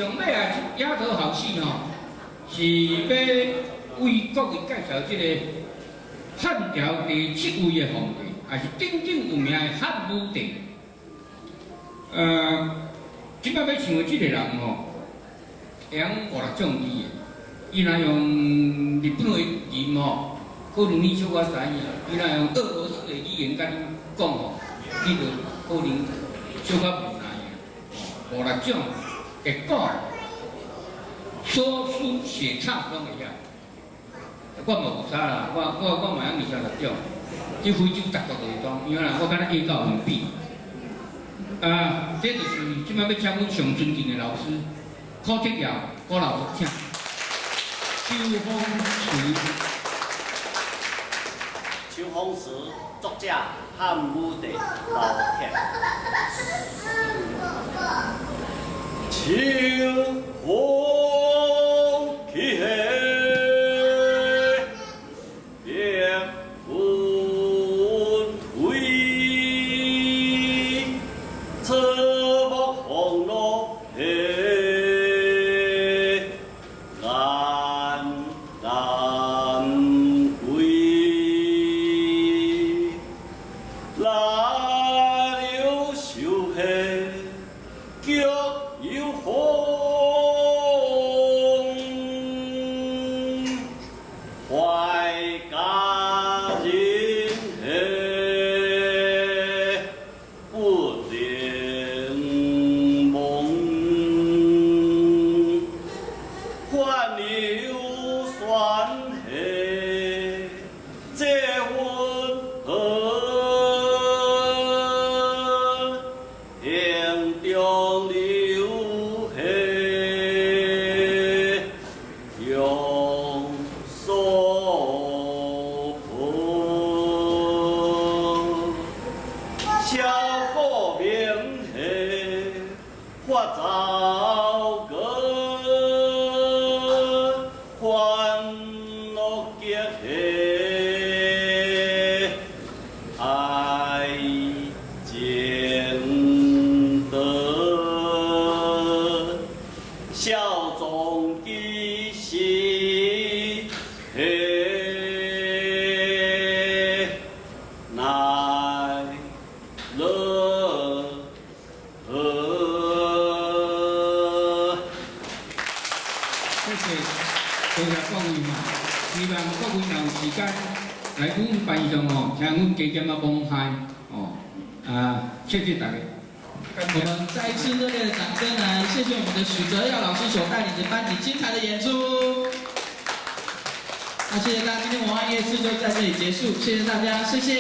上尾啊，壓軸好戲吼，是欲為各位介紹這個漢朝第七位的皇帝，也是鼎鼎有名的漢武帝。這擺欲唱的這个人吼，會曉五六種語言。伊若用日本話吟吼，可能你小可知影；伊若用俄羅斯的語言共你講吼，你就可能小可無奈啊。五六種會講，說書寫唱攏會曉。我嘛有啥啦，我嘛曉二三十種。佇非洲各國就是講，因為啦，我敢若會到文筆。啊，這就是這擺欲請阮上尊敬的老師柯鐵耀柯老師，請。秋風詞。秋風詞作者漢武帝劉徹。秋風起，白雲飛，草木黃落安南歸。來了秀腳有風，懷家人不能忘，還有酸這份好，心中留永所抱。簫鼓鳴發棹歌，歡樂極愛情多，孝莊其實奈樂何。謝謝，多謝各位吼，希望各位若有時間來阮班上吼，聽阮加減仔摸嗨哦，啊，謝謝大家。我們再一次熱烈的掌聲來，謝謝我們的許澤耀老師所帶領的班級精彩的演出。那謝謝大家，今天文化夜市就在這裡結束，謝謝大家，謝謝。